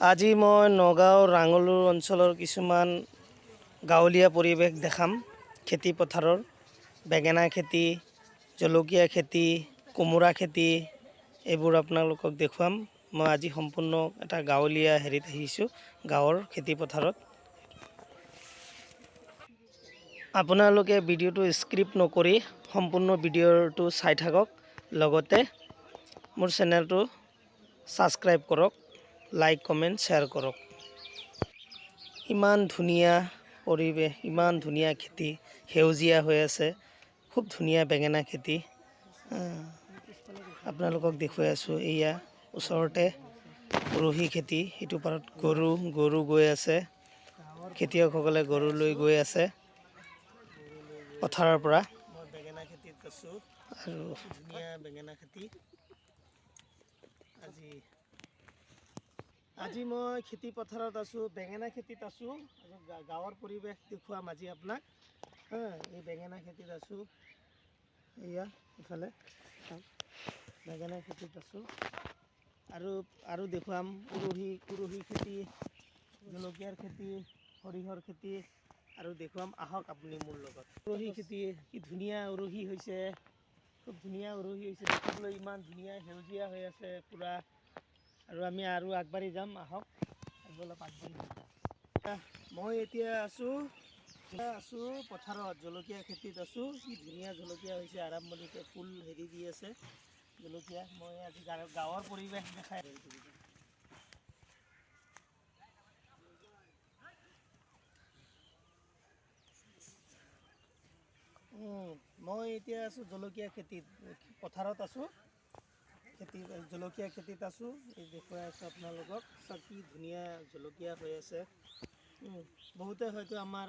আজি মই নগাঁও ৰাঙলু অঞ্চলৰ কিছুমান গাঁৱলীয়া পৰিৱেশ দেখাম। খেতি পথাৰৰ বেঙেনা খেতি, জলকীয়া খেতি, কোমোৰা খেতি এইবোৰ আপোনালোকক দেখুৱাম। মই আজি সম্পূৰ্ণ এটা গাঁৱলীয়া হেৰিত আহিছোঁ, গাঁৱৰ খেতি পথাৰত। আপোনালোকে ভিডিঅ'টো স্কিপ নকৰি সম্পূৰ্ণ ভিডিঅ'টো চাই থাকক, লগতে মোৰ চেনেলটো ছাবস্ক্ৰাইব কৰক, লাইক কমেণ্ট শ্বেয়াৰ কৰক। ইমান ধুনীয়া পৰিৱেশ, ইমান ধুনীয়া খেতি, সেউজীয়া হৈ আছে, খুব ধুনীয়া বেঙেনা খেতি আপোনালোকক দেখুৱাই আছোঁ। এয়া ওচৰতে উৰহি খেতি, সিটো পাৰত গৰু গৰু গৈ আছে, খেতিয়কসকলে গৰু লৈ গৈ আছে পথাৰৰ পৰা। মই বেঙেনা খেতিত আছোঁ। আৰু ধুনীয়া বেঙেনা খেতি। আজি আজি মই খেতি পথাৰত আছোঁ, বেঙেনা খেতিত আছোঁ। আজি গাঁৱৰ পৰিৱেশ দেখুৱাম আজি আপোনাক। হা, এই বেঙেনা খেতিত আছোঁ। এয়া ইফালে চাওক, বেঙেনা খেতিত আছোঁ। আৰু আৰু দেখুৱাম উৰহি উৰহি খেতি, জলকীয়াৰ খেতি, সৰিয়হৰ খেতি আৰু দেখুৱাম। আহক আপুনি মোৰ লগত। উৰহি খেতি কি ধুনীয়া উৰহি হৈছে, খুব ধুনীয়া উৰহি হৈছে, দেখিবলৈ ইমান ধুনীয়া সেউজীয়া হৈ আছে পূৰা। আৰু আমি আৰু আগবাঢ়ি যাম, আহক আৰু অলপ আগবাঢ়ি যাম। মই এতিয়া আছোঁ আছোঁ পথাৰত, জলকীয়া খেতিত আছোঁ। কি ধুনীয়া জলকীয়া হৈছে, আৰম্ভণিতে ফুল হেৰি দি আছে জলকীয়া। মই আজি গাঁৱৰ পৰিৱেশ দেখাই। মই এতিয়া আছোঁ জলকীয়া খেতিত, পথাৰত আছোঁ, খেতি জলকীয়া খেতিত আছোঁ। এই দেখুৱাই আছোঁ আপোনালোকক, চাওক কি ধুনীয়া জলকীয়া হৈ আছে। বহুতে হয়তো আমাৰ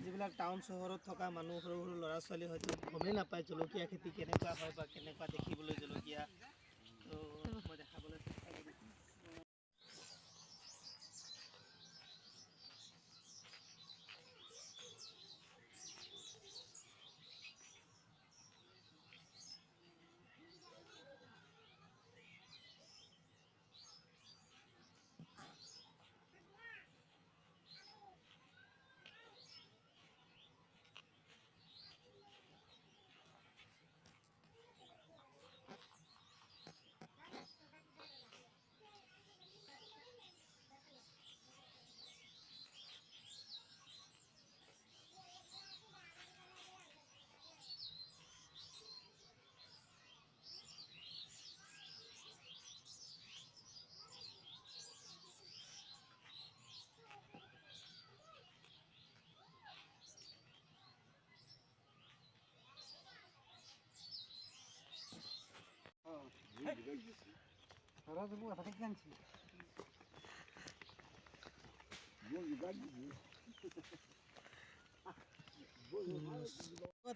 যিবিলাক টাউন চহৰত থকা মানুহ, সৰু সৰু ল'ৰা ছোৱালী হয়তো গমেই নাপায় জলকীয়া খেতি কেনেকুৱা হয় বা কেনেকুৱা দেখিবলৈ জলকীয়া। তো মই দেখাবলৈ চেষ্টা কৰিছোঁ।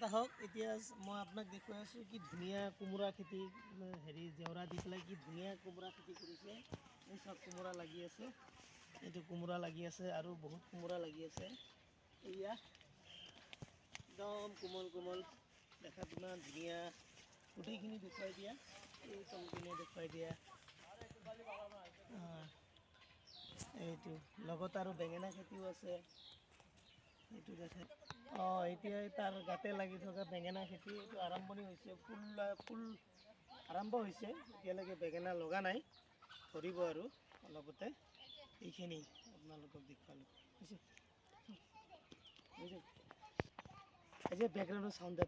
আহক, এতিয়া মই আপোনাক দেখুৱাই আছোঁ কি ধুনীয়া কোমোৰা খেতি, হেৰি জেওৰা দি পেলাই কি ধুনীয়া কোমোৰা খেতি কৰিছে। এই চব কোমোৰা লাগি আছে, এইটো কোমোৰা লাগি আছে আৰু বহুত কোমোৰা লাগি আছে। এয়া একদম কোমল কোমল, দেখাত ইমান ধুনীয়া। গোটেইখিনি দেখুৱাই দিয়া, এই তলপিনে দেখুৱাই দিয়া। এইটো লগত আৰু বেঙেনা খেতিও আছে, এইটো দেখাই। অঁ, এতিয়া তাৰ গাতে লাগি থকা বেঙেনা খেতি, এইটো আৰম্ভণি হৈছে, ফুল ফুল আৰম্ভ হৈছে, এতিয়ালৈকে বেঙেনা লগা নাই, ধৰিব আৰু অলপতে। এইখিনি আপোনালোকক দেখুৱালোঁ। হৈছে, হৈছে, বেকগ্ৰাউণ্ডৰ চাউণ্ড।